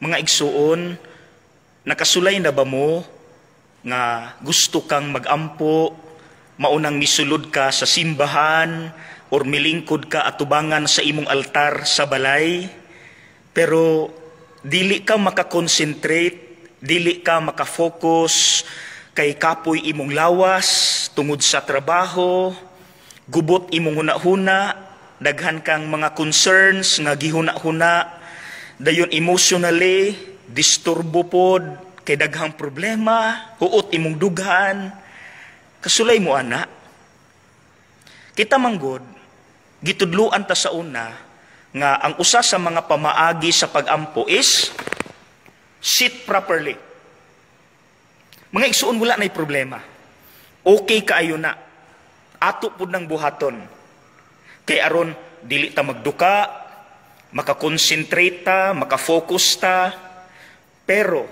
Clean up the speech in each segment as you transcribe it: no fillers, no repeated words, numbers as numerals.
Mga igsuon, nakasulay na ba mo nga gusto kang magampo, maunang misulod ka sa simbahan or milingkod ka atubangan sa imong altar sa balay, pero dili ka makakonsentrate, dili ka makafocus kay kapoy imong lawas tungod sa trabaho, gubot imong hunahuna, daghan kang mga concerns nga gihuna-huna, dayon emotionally disturbo pod kay daghang problema, huot imong dughan? Kasulay mo ana? Kita manggod, gitudluan ta sa una nga ang usa sa mga pamaagi sa pagampo is sit properly. Mga igsuon, wala na'y problema. Okay kaayo na. Ato pud nang buhaton. Kay aron dili ta magduka, makakonsentrate ta, makafocus ta. Pero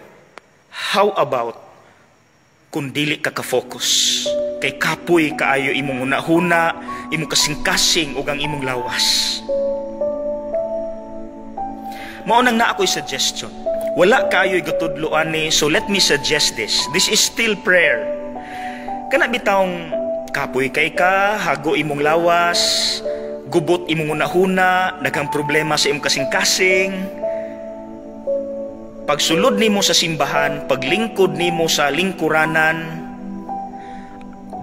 how about kung dili ka ka-focus? Kay kapoy kaayo imong hunahuna, imong kasing-kasing ug ang imong lawas. Mao nang naa ko'y suggestion. Wala kayo'y gatudloan ni, so let me suggest this. This is still prayer. Kana bitawng kapoy kay ka, hago imong lawas, gubot imong hunahuna, daghang problema sa imong kasing-kasing. Pagsulod nimo sa simbahan, paglingkod nimo sa lingkuranan,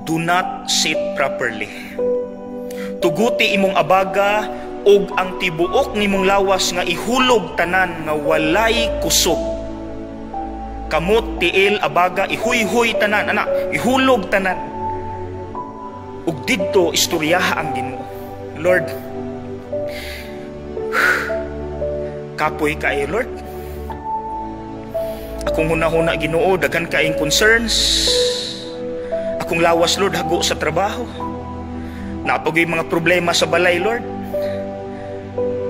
do not sit properly. Tuguti imong abaga ug ang tibuok nimong lawas nga ihulog tanan nga walay kusog. Kamot, tiil, abaga, ihuyhoy tanan, anak, ihulog tanan. Ug didto istoryaha ang Ginoo. "Lord, kapoy kaayo, Lord. Akong hunahuna, Ginoo, daghan kaayong concerns. Akong lawas, Lord, hago sa trabaho. Naa pa goy mga problema sa balay, Lord.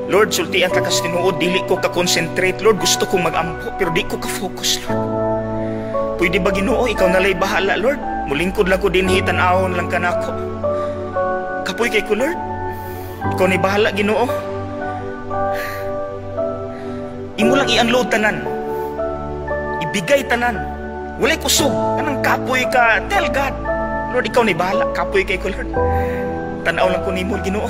Lord, sultian ta kas tinuod, dili ko ka-concentrate, Lord. Gusto kong mag-ampo, pero di ko ka-focus, Lord. Pwede ba, Ginoo, ikaw na lay bahala, Lord? Mulingkod lang ko dinhi, tan-awon lang kanako. Kapoy kay ko, Lord. Ikaw ni bahala, Ginoo." Imo lang i-unload tanan. Ibigay tanan. Walay kusog. Kanang kapoy ka, tell God, "Lord, ikaw ni bahala. Kapoy kay ko, Lord. Tanaw lang ko nimo, Ginoo.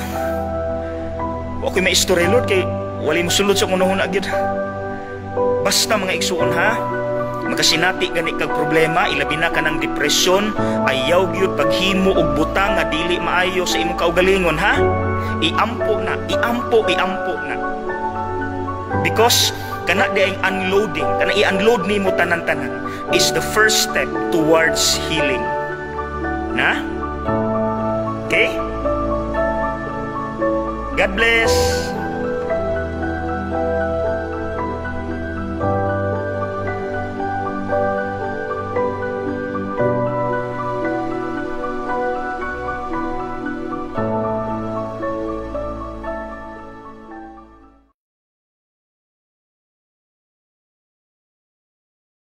Wa ko'y maistorya, Lord, kay walay mosulod sa hunahuna gyud." Basta, mga igsuon ha, makasinati gani kag problema, ilabi na kanang depresyon, ayaw gyud paghimo og butang nga dili maayo sa imong kaugalingon ha. Iampo na, iampo, iampo na. Because kana di ang unloading, kana i-unload nimo tanan-tanan is the first step towards healing. Na? Okay? God bless.